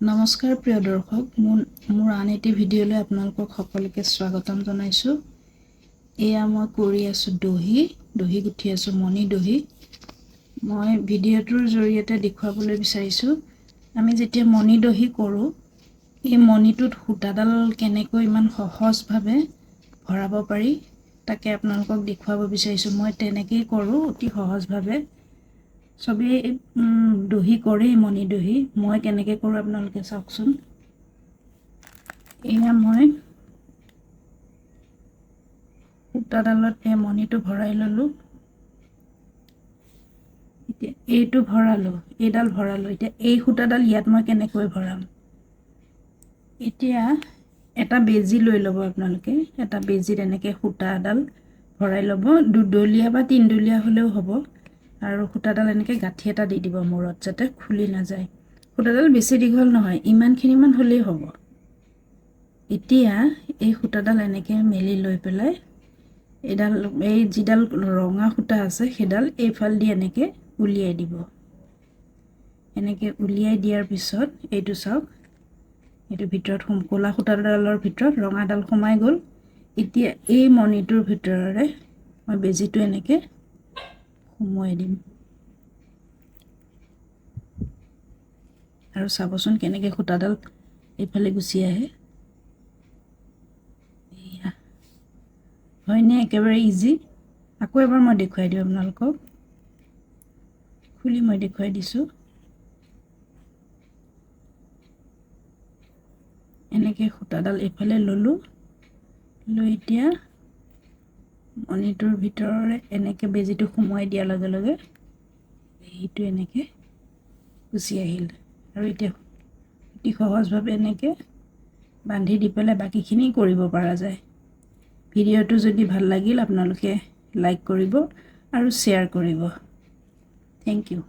নমস্কাৰ প্ৰিয় দৰ্শক, মোৰ আন এটি ভিডিঅ'লৈ আপোনালোকক সকলোকে স্বাগতম জনাইছোঁ। এয়া মই কৰি আছোঁ দহি, দহি গুঠি আছোঁ, মণি দহি। মই ভিডিঅ'টোৰ জৰিয়তে দেখুৱাবলৈ বিচাৰিছোঁ, আমি যেতিয়া মণি দহি কৰোঁ, এই মণিটোত সূতাডাল কেনেকৈ ইমান সহজভাৱে ভৰাব পাৰি, তাকে আপোনালোকক দেখুৱাব বিচাৰিছোঁ। মই তেনেকেই কৰোঁ, অতি সহজভাৱে। চবেই দহি কৰেই মণি দহি। মই কেনেকৈ কৰোঁ আপোনালোকে চাওকচোন। এয়া মই সূতাডালত এই মণিটো ভৰাই ল'লোঁ। এতিয়া এইটো ভৰালোঁ, এইডাল ভৰালোঁ। এতিয়া এই সূতাডাল ইয়াত মই কেনেকৈ ভৰাম? এতিয়া এটা বেজী লৈ ল'ব আপোনালোকে। এটা বেজীত এনেকৈ সূতা এডাল ভৰাই ল'ব, দুডলীয়া বা তিনিডলীয়া হ'লেও হ'ব। আৰু সূতাডাল এনেকৈ গাঁঠি এটা দি দিব মূৰত, যাতে খুলি নাযায়। সূতাডাল বেছি দীঘল নহয়, ইমানখিনিমান হ'লেই হ'ব। এতিয়া এই সূতাডাল এনেকৈ মেলি লৈ পেলাই এইডাল, এই যিডাল ৰঙা সূতা আছে, সেইডাল এইফাল দি এনেকৈ উলিয়াই দিব। এনেকৈ উলিয়াই দিয়াৰ পিছত এইটো চাওক, এইটো ভিতৰত ক'লা সূতাডালৰ ভিতৰত ৰঙাডাল সোমাই গ'ল। এতিয়া এই মণিটোৰ ভিতৰৰে মই বেজীটো এনেকৈ সুমুৱাই দিম আৰু চাবচোন কেনেকৈ সূতাডাল এইফালে গুচি আহে। এয়া হয়নে একেবাৰে ইজি? আকৌ এবাৰ মই দেখুৱাই দিওঁ আপোনালোকক। খুলি মই দেখুৱাই দিছোঁ। এনেকৈ সূতাডাল এইফালে ল'লোঁ, লৈ এতিয়া মণিটোৰ ভিতৰৰে এনেকৈ বেজীটো সুমুৱাই দিয়াৰ লগে লগে এইটো এনেকৈ গুচি আহিল। আৰু এতিয়া অতি সহজভাৱে এনেকৈ বান্ধি দি পেলাই বাকীখিনি কৰিব পৰা যায়। ভিডিঅ'টো যদি ভাল লাগিল, আপোনালোকে লাইক কৰিব আৰু শ্বেয়াৰ কৰিব। Thank you.